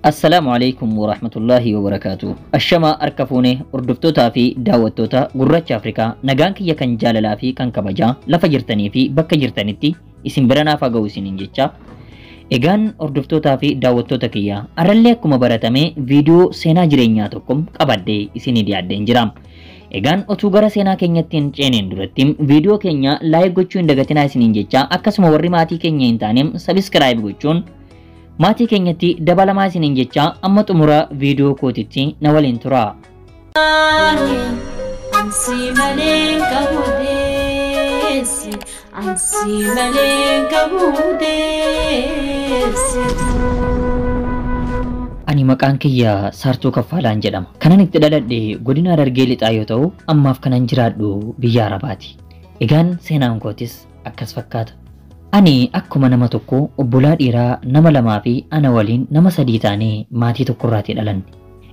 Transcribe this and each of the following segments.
Assalaamu alaikum warahmatullaahi wabarakaatu. Ashamaa harka fuunee hordoftootaa fi daawwattoota Gurraacha Afrikaa, nagaan kiyya kan jaalalaa fi kan kabajaa lafa jirtanii fi bakka jirtanitti isin bira naaf haa ga'u isiniin jecha. Egaan hordoftootaa fi daawwattoota kiyya, arrallee akkuma baratame viidiyoo seenaa jireenyaa tokko qabadhee isinii dhiyaadheen jira. Egaan otuu gara seenaa keenyatti hin ceeneen duratti viidiyoo keenya like gochuu hin dagatinaa isiniin jecha, akkasuma warri maatii keenya hin taane subscribe gochuun maatii keenyatti dabalamaa isiniin jecha amma xumura viidiyoo kootitti na waliin tura. Ansi malee qabu deessi, ansi malee qabu deessitu. Ani maqaan kiyya Saartuu Kaffaalaan jedhama. Kanan itti dhaladhe godina Harargee Lixaa yoo ta'u, ammaaf kanan jiraadhu biyya Arabaati. Egaan seenaan kootis akkas fakkaata. Ani akkuma nama tokko obbolaa dhiiraa nama lamaa fi ana waliin nama sadii taanee maatii tokkorraatii dhalanne.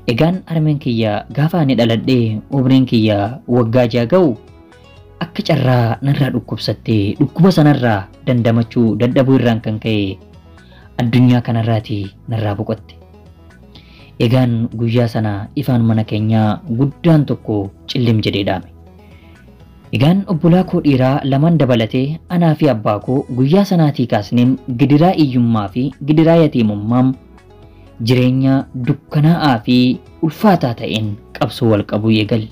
Egaan harmeen kiyya gaafa ani dhaladhee umriin kiyya waggaa 6 ga'u akka carraa narraa dhukkubsattee dhukkuba sanarraa dandamachuu dadhabuu irraan kan ka'e addunyaa kanarraatii narraa boqotte. Egaan guyyaa sana ifaan mana keenyaa guddaan tokko cillim jedhee dhaame. Egaan obbolaa koo dhiiraa lamaan dabalatee anaa fi abbaa koo guyyaa sanaatii kaasnee gidiraa iyyummaa fi gidiraa yatiimummaa jireenya dukkanaa'aa fi ulfaataa ta'een qabsoo wal qabuu eegalle.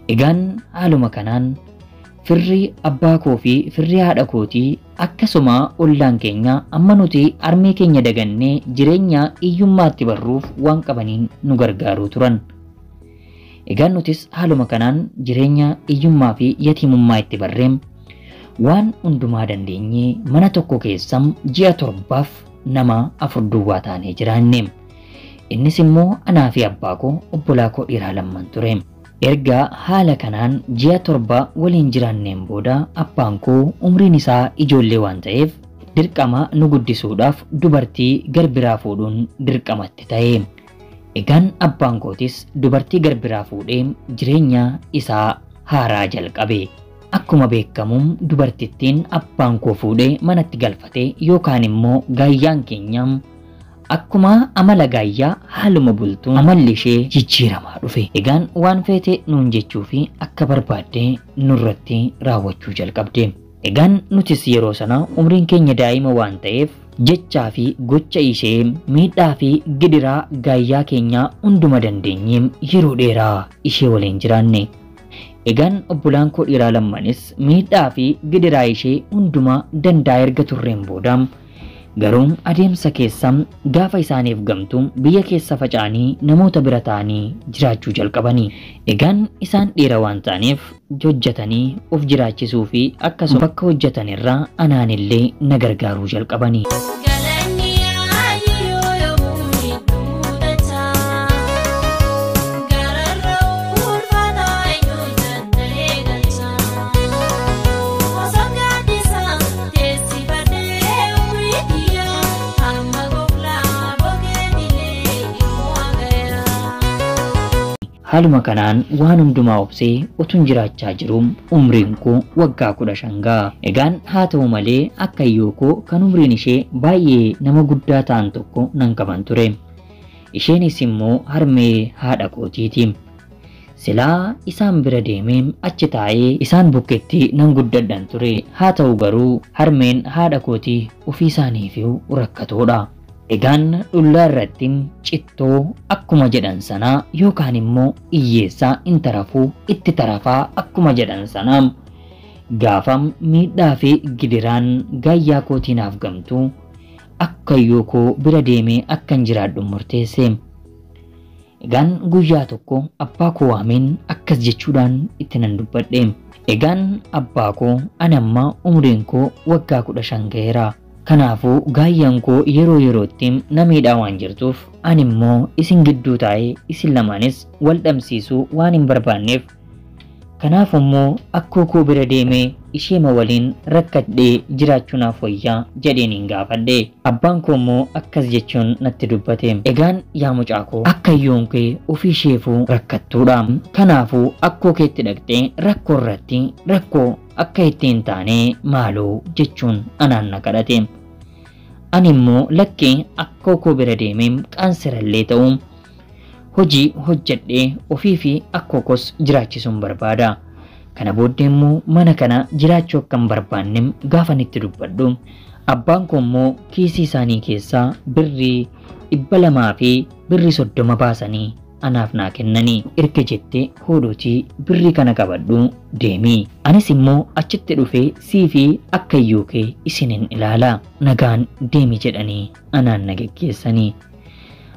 Egaan haaluma kanaan firri abbaa koo fi firri haadha kootii akkasuma ollaan keenya amma nuti harmee keenya dagannee jireenya iyyummaatti barruuf waan qabaniin nu gargaaruu turan. Egaan nutis haaluma kanaan jireenya iyyummaa fi yatiimummaa itti barreem waan hundumaa dandeenyee mana tokko keessam ji'a 7 nama 4 duwwaa taanee jiraanne. Innis immoo anaa fi abbaa koo obbolaa koo dhiiraa lamman ture. Erga haala kanaan ji'a 7 waliin jiraanneen booda abbaan koo umriin isaa ijoollee waan ta'eef dirqama nu guddisuudhaaf dubartii garbiraa fuudhuun dirqamatti ta'e. Egaan abbaan kootis dubartii garbiraa fuudhee jireenya isaa haaraa jalqabe. Akkuma beekamuun dubartittiin abbaan koo fuudhee manatti galfate yookaan immoo gaayyaan keenyaam akkuma amala gaayyaa haaluma bultuun amalli ishee jijjiiramaa dhufe. Egaan waan feete nuun jechuu fi akka barbaadde nurratti raawwachuu jalqabde. Egaan nutis yeroo sana umriin keenya daa'ima waan ta'eef jechaa fi gocha ishee miidhaa fi gidiraa gaayyaa keenyaa hunduma dandeenyeem yeroo dheeraa ishee waliin jiraanne. Egaan obbolaan koo dhiiraa lammanis miidhaa fi gidiraa ishee hunduma danda'a erga turreen booda garuu adeemsa keessa gaafa isaaniif gamtuu biyya keessa faca'anii namoota bira ta'anii jiraachuu jalqabanii. Egaan isaan dhiira waan ta'aniif hojjetanii of jiraachisuu fi akkasuma bakka hojjetan irraa anaanillee na gargaaruu jalqabanii. Galanni ayyoo yommuu miidhagata, gararra ulfaata eenyu danda'ee galcha. Osoo gaaddisa teessifadhee umrii kiyya, hamma gooflaa boqeetilee dhimma ga'eera. Haaluma kanaan waan hundumaa obsee utuun jiraachaa jiru umriin koo waggaa 15 ga'a. Egaan haa ta'u malee akka iyyoo koo kan umriin ishee baay'ee nama guddaa ta'an tokko nan qaban ture. Isheenis immoo harmee haadha kootiiti. Silaa isaan bira deemee achi taa'ee isaan bukkeetti nan guddadhan ture. Haa ta'u garuu harmeen haadha kootii ofii isaaniifuu rakkatoodha. Egaan dhullaa irratti cittoo akkuma jedhan sanaa yookaan immoo hiyyeessaa hin tarafuu itti tarafaa akkuma jedhan sanaa gaafa miidhaa fi gidiraan gaayyaa kootii naaf gamtuu akka iyyoo koo bira deemee akkan jiraadhu murteesse. Egaan guyyaa tokko abbaa koo waameen akkas jechuudhaan itti nan dubbadhe. Egaan abbaa koo ani amma umriin koo waggaa 15 ga'eera. Kanaafuu gaayyaan koo yeroo yerootti na miidhaa waan jirtuuf ani immoo isin gidduu taa'ee isin lamaanis wal dhabsiisuu waan hin barbaanneef kanaaf immoo akkoo koo bira deemee isheema waliin rakkadhee jiraachuu naaf wayyaa jedheen hin gaafadhe. Abbaan koo immoo akkas jechuun natti dubbate. Egaan yaa mucaa koo akka iyyoon kee ofii isheefuu rakkattuudha. Kanaafuu akkoo keetti dhaqxee rakkoo irratti rakkoo akka itti hin taane maaloo jechuun anaan na kadhate. Ani immoo lakkee akkoo koo bira deemee qaansirallee ta'u hojii hojjedhee ofii fi akkoo koos jiraachisuun barbaada. Kana booddee immoo mana kana jiraachuu akka hin barbaanne gaafan itti dubbadhu abbaan koo immoo kiisii isaanii keessaa birrii 200 fi birrii 30 baasanii anaaf naa kennanii erga jettee hoodootii birrii kana qabadhu deemi. Anis immoo achitti dhufee sii fi akka iyyuu kee isinin ilaala nagaan deemi jedhanii anaan na geggeessanii.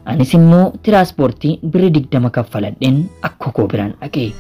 Anis immoo tiraanspoortii birrii 20 kaffaladheen akkoo koo biraan dhaqe.